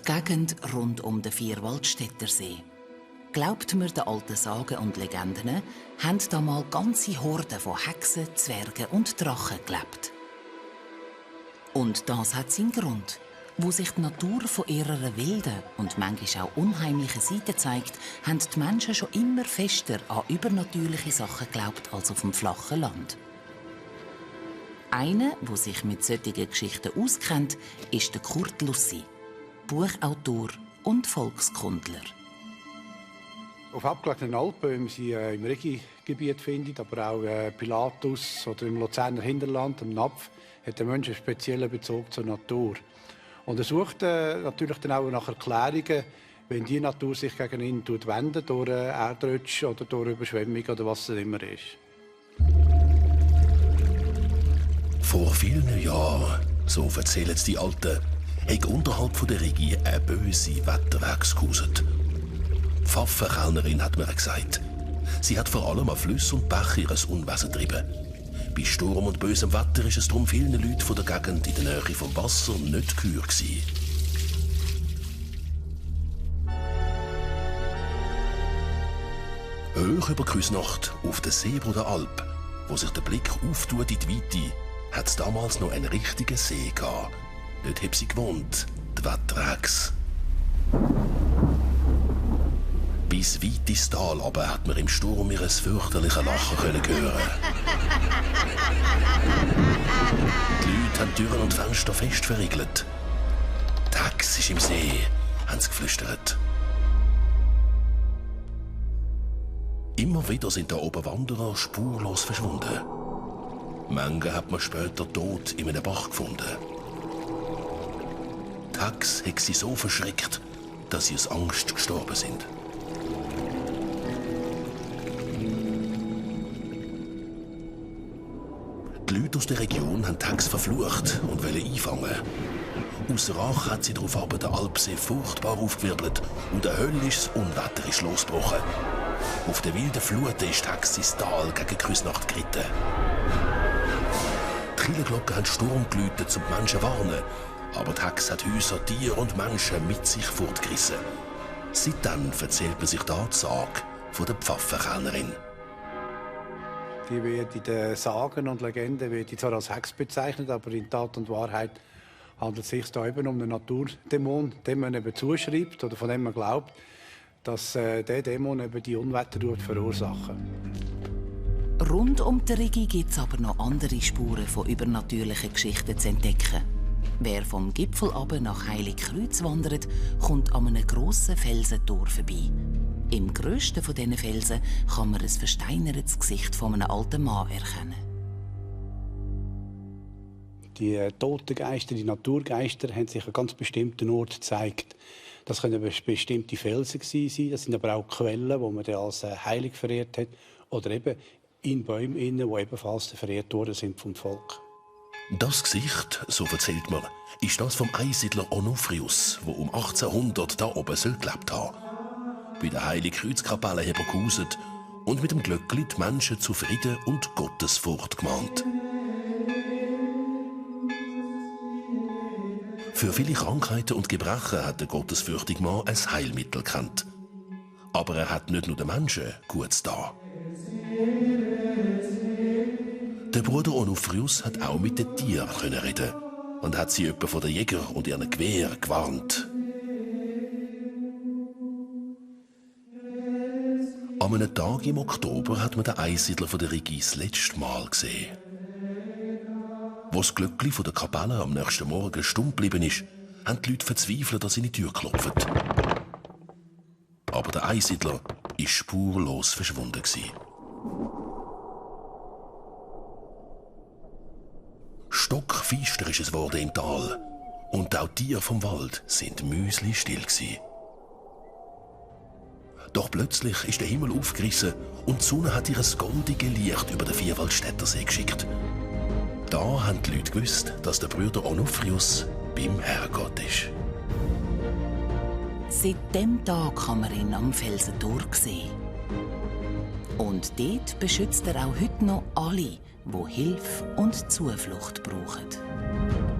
Die Gegend rund um den Vierwaldstätter See. Glaubt man den alten Sagen und Legenden, haben da mal ganze Horden von Hexen, Zwergen und Drachen gelebt. Und das hat seinen Grund. Wo sich die Natur von ihrer wilden und manchmal auch unheimlichen Seite zeigt, haben die Menschen schon immer fester an übernatürliche Sachen geglaubt als auf dem flachen Land. Einer, der sich mit solchen Geschichten auskennt, ist der Kurt Lussi, Buchautor und Volkskundler. Auf abgelegenen Alpen, wie man sie im Rigi-Gebiet findet, aber auch Pilatus oder im Luzerner Hinterland, am Napf, hat der Mensch einen speziellen Bezug zur Natur. Und er sucht natürlich dann auch nach Erklärungen, wenn die Natur sich gegen ihn wendet, durch Erdrutsch oder durch Überschwemmung oder was es immer ist. Vor vielen Jahren, so erzählen die Alten, hat unterhalb der Rigi eine böse Wetterhexe gehauset. Die Pfaffenkellnerin hat mir gesagt, sie hat vor allem an Flüssen und Bächen ihr Unwesen getrieben. Bei Sturm und bösem Wetter war es darum vielen Leuten von der Gegend in der Nähe vom Wasser nicht geheuer gewesen. Hoch über Küsnacht, auf der Seebruder Alp, wo sich der Blick auftut in die Weite, hat es damals noch einen richtigen See gehabt. Dort hat sie gewohnt, die Wetterhexe. Bis weit ins Tal runter hat man im Sturm ihr fürchterliches Lachen hören. Die Leute haben Türen und Fenster fest verriegelt. Die Hexe ist im See, haben sie geflüstert. Immer wieder sind da oben Wanderer spurlos verschwunden. Manche hat man später tot in einem Bach gefunden. Die Hexe hat sie so verschreckt, dass sie aus Angst gestorben sind. Die Leute aus der Region haben die Hexe verflucht und wollen einfangen. Aus Rache hat sie darauf aber den Alpsee furchtbar aufgewirbelt und ein höllisches Unwetter ist losgebrochen. Auf der wilden Flut ist die Hexe ins Tal gegen Küsnacht geritten. Die Kirchenglocken haben Sturm geläutet, um die Menschen zu warnen. Aber die Hexe hat Häuser, Tiere und Menschen mit sich fortgerissen. Seitdem erzählt man sich da die Sage von der Pfaffenkellnerin. Die wird in den Sagen und Legenden zwar als Hexe bezeichnet, aber in Tat und Wahrheit handelt es sich da eben um einen Naturdämon, dem man eben zuschreibt oder von dem man glaubt, dass der Dämon eben die Unwetter verursachen. Rund um die Rigi gibt es aber noch andere Spuren von übernatürlichen Geschichten zu entdecken. Wer vom Gipfel runter nach Heiligkreuz wandert, kommt an einem grossen Felsentor vorbei. Im grössten von diesen Felsen kann man ein versteinertes Gesicht von einem alten Mann erkennen. Die Totengeister, die Naturgeister, haben sich an ganz bestimmten Ort gezeigt. Das können bestimmte Felsen sein, das sind aber auch Quellen, die man als heilig verehrt hat, oder eben in Bäumen, die ebenfalls verehrt worden sind vom Volk. Das Gesicht, so erzählt man, ist das vom Einsiedler Onufrius, der um 1800 da oben gelebt hat. Bei der Heiligkreuzkapelle hat er gehauset und mit dem Glöckli die Menschen zu Frieden und Gottesfurcht gemahnt. Für viele Krankheiten und Gebrechen hat der gottesfürchtige Mann ein Heilmittel gekannt. Aber er hat nicht nur den Menschen Gutes da. Der Bruder Onufrius hat auch mit den Tieren reden und hat sie etwa von den Jägern und ihren Gewehren gewarnt. An einem Tag im Oktober hat man den Einsiedler von der Rigi das letzte Mal gesehen. Wo das Glöckli von der Kapelle am nächsten Morgen stumm geblieben ist, haben die Leute verzweifelt an seine Tür geklopft. Aber der Einsiedler war spurlos verschwunden. Stockfinster ist es geworden im Tal und auch die Tiere vom Wald sind müsli-still gewesen. Doch plötzlich ist der Himmel aufgerissen und die Sonne hat ihr goldiges Licht über den Vierwaldstätter See geschickt. Da haben die Leute gewusst, dass der Bruder Onufrius beim Herrgott ist. Seit dem Tag kann man ihn am Felsentor sehen. Und dort beschützt er auch heute noch alle, die Hilfe und Zuflucht brauchen.